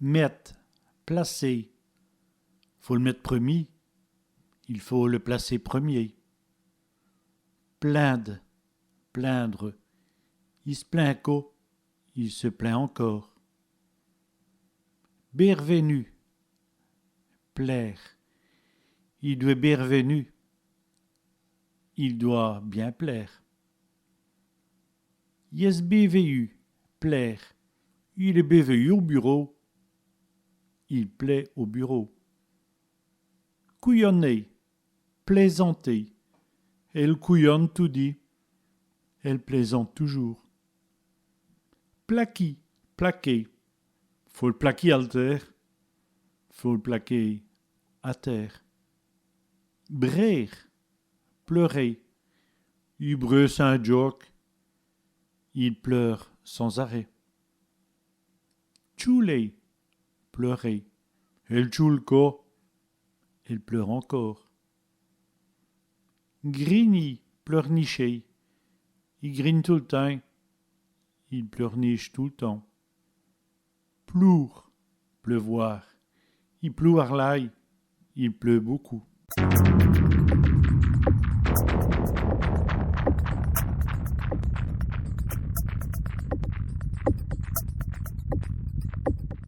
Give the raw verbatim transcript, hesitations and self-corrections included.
Mète, placer. Faut l' mète preumî. Il faut le placer premier. Plinde, plaindre. I s' plind co. Il se plaint encore. Bén r'vènu, plaire. I dwèt bén r'vènu. Il doit bien plaire. Yèsse bén vèyu, plaire. Il èst bén vèyu au burau. Il plaît au bureau. Couyoner, plaisanter. Èle couyone toudi. Elle plaisante toujours. Plaquî, plaquer. Faut l' plaquî al têre. Faut le plaquer à terre. Brére, pleurer. I brét sins djoke. Il pleure sans arrêt. Tchouler, pleurer. Èle tchoûle co. Elle pleure encore. Grignî, pleurnicher. I grigne tout l' timps. Il pleurniche tout le temps. Ploûre, pleuvoir. I ploût arlai. Il pleut beaucoup.